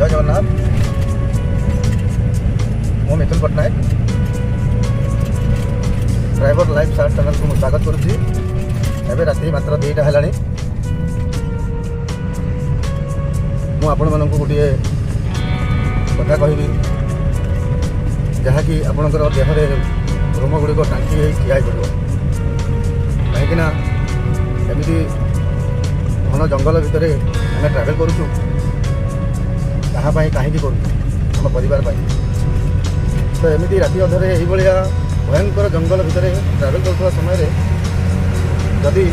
ଜୟ ଜଗନ୍ନାଥ। ମୁଁ ମିଥୁନ Patnaik, driver life shirt ଚ୍ୟାନେଲକୁ ମୁଁ ସ୍ୱାଗତ କରୁଛି। ଏବେ ରାତି ମାତ୍ର 2ଟା ହେଲାଣି। ମୁଁ ଆପଣମାନଙ୍କୁ ଗୋଟିଏ କଥା କହିବି, ଯାହାକି ଆପଣଙ୍କର ଦେହରେ ରୋମ ଗୁଡ଼ିକ ଟାଙ୍କି ହେଇ ଠିଆ ହେଇପଡ଼ିବ। କାହିଁକିନା ଏମିତି ଘନ ଜଙ୍ଗଲ ଭିତରେ ଆମେ ଟ୍ରାଭେଲ୍ କରୁଛୁ। କାହା ପାଇଁ, କାହିଁକି କରୁଛୁ? ଆମ ପରିବାର ପାଇଁ। ତ ଏମିତି ରାତି ଅଧରେ ଏଇଭଳିଆ ଭୟଙ୍କର ଜଙ୍ଗଲ ଭିତରେ ଟ୍ରାଭେଲ୍ କରୁଥିବା ସମୟରେ ଯଦି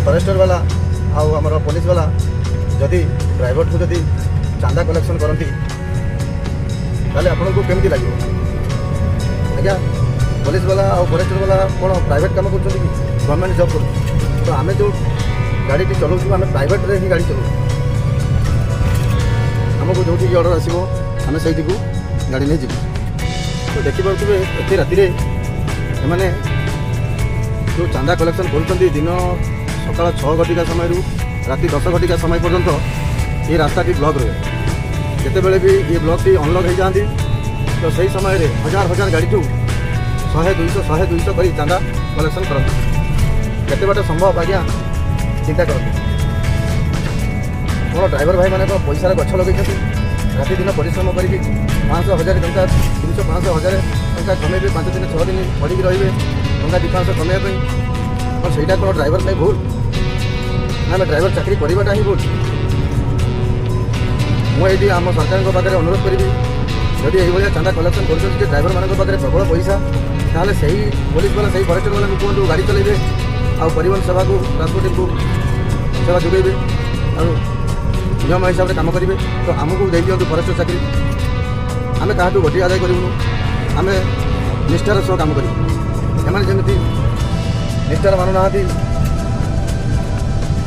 ଫରେଷ୍ଟର ବାଲା ଆଉ ଆମର ପୋଲିସ ବାଲା ଯଦି ଡ୍ରାଇଭରଠୁ ଯଦି ଚାନ୍ଦା କଲେକ୍ସନ୍ କରନ୍ତି, ତାହେଲେ ଆପଣଙ୍କୁ କେମିତି ଲାଗିବ ଆଜ୍ଞା? ପୋଲିସ ବାଲା ଆଉ ଫରେଷ୍ଟର ବାଲା କ'ଣ ପ୍ରାଇଭେଟ୍ କାମ କରୁଛନ୍ତି କି ଗଭର୍ଣ୍ଣମେଣ୍ଟ ଜବ୍ କରୁଛନ୍ତି? ତ ଆମେ ଯେଉଁ ଗାଡ଼ିଟି ଚଲାଉଛୁ, ଆମେ ପ୍ରାଇଭେଟ୍ରେ ହିଁ ଗାଡ଼ି ଚଲାଉଛୁ। ଆମକୁ ଯେଉଁଠିକି ଅର୍ଡ଼ର ଆସିବ, ଆମେ ସେଇଠିକୁ ଗାଡ଼ି ନେଇ ଯିବୁ। ତ ଦେଖିପାରୁଥିବେ, ଏତେ ରାତିରେ ଏମାନେ ଯେଉଁ ଚାନ୍ଦା କଲେକ୍ସନ୍ କରୁଛନ୍ତି, ଦିନ ସକାଳ 6 ଘଟିକା ସମୟରୁ ରାତି 10 ଘଟିକା ସମୟ ପର୍ଯ୍ୟନ୍ତ ଏ ରାସ୍ତାଟି ବ୍ଲକ୍ ରୁହେ। ଯେତେବେଳେ ବି ଏ ବ୍ଲକ୍ଟି ଅନଲକ୍ ହେଇଯାଆନ୍ତି, ତ ସେହି ସମୟରେ ହଜାର ହଜାର ଗାଡ଼ିଠୁ 100 200, 100 200 କରି ଚାନ୍ଦା କଲେକ୍ସନ୍ କରନ୍ତି। କେତେ ବାଟ ସମ୍ଭବ ଆଜ୍ଞା, ଚିନ୍ତା କରନ୍ତୁ। କ'ଣ ଡ୍ରାଇଭର ଭାଇମାନେ କ'ଣ ପଇସାର ଗଛ ଲଗେଇଛନ୍ତି? ରାତି ଦିନ ପରିଶ୍ରମ କରିକି 500, 1000 ଟଙ୍କା, 300, 500, 1000 ଟଙ୍କା କମେଇବେ। 5 ଦିନ, 6 ଦିନ ପଡ଼ିକି ରହିବେ ଟଙ୍କା 2 500 କମେଇବା ପାଇଁ। କ'ଣ ସେଇଟା କ'ଣ ଡ୍ରାଇଭର ପାଇଁ ଭୁଲ ନା ଆମେ ଡ୍ରାଇଭର ଚାକିରି କରିବାଟା ହିଁ ଭୁଲ? ମୁଁ ଏଇଠି ଆମ ସରକାରଙ୍କ ପାଖରେ ଅନୁରୋଧ କରିବି, ଯଦି ଏଇଭଳିଆ ଚାନ୍ଦା କଲେକ୍ସନ୍ କରୁଛନ୍ତି ଯେ ଡ୍ରାଇଭରମାନଙ୍କ ପାଖରେ ପ୍ରବଳ ପଇସା, ତାହେଲେ ସେଇ ପୋଲିସ ବାଲା, ସେଇ ଫରେଷ୍ଟର ବାଲାଙ୍କୁ କୁହନ୍ତୁ ଗାଡ଼ି ଚଲେଇବେ ଆଉ ପରିବହନ ସେବାକୁ, ଟ୍ରାନ୍ସପୋର୍ଟିଂକୁ ସେବା ଯୋଗାଇବେ ଆଉ ନିୟମ ହିସାବରେ କାମ କରିବେ। ତ ଆମକୁ ଦେଇଦିଅନ୍ତୁ ଫରେଷ୍ଟର ଚାକିରି। ଆମେ କାହାଠୁ ଗୋଟିଏ ଆଦାୟ କରିବୁନୁ। ଆମେ ନିଷ୍ଠାର ସହ କାମ କରିବୁ। ଏମାନେ ଯେମିତି ନିଷ୍ଠାର ମାନୁନାହାନ୍ତି,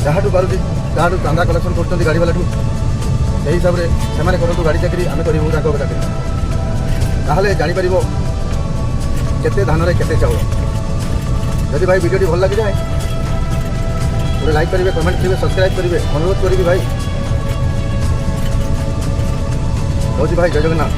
ଯାହାଠୁ ପାରୁଛି ତାହାଠୁ ଚାନ୍ଦା କଲେକ୍ସନ୍ କରୁଛନ୍ତି ଗାଡ଼ିବାଲାଠୁ, ସେହି ହିସାବରେ ସେମାନେ କରନ୍ତୁ ଗାଡ଼ି ଚାକିରି, ଆମେ କରିବୁ ତାଙ୍କ ଚାକିରି। ତାହେଲେ ଜାଣିପାରିବ କେତେ ଧାନରେ କେତେ ଚାଉଳ। ଯଦି ଭାଇ ଭିଡ଼ିଓଟି ଭଲ ଲାଗିଯାଏ, ଗୋଟେ ଲାଇକ୍ କରିବେ, କମେଣ୍ଟ କରିବେ, ସବସ୍କ୍ରାଇବ୍ କରିବେ, ଅନୁରୋଧ କରିବି ଭାଇ। ରହୁଛି ଭାଇ, ଜୟ ଜଗନ୍ନାଥ।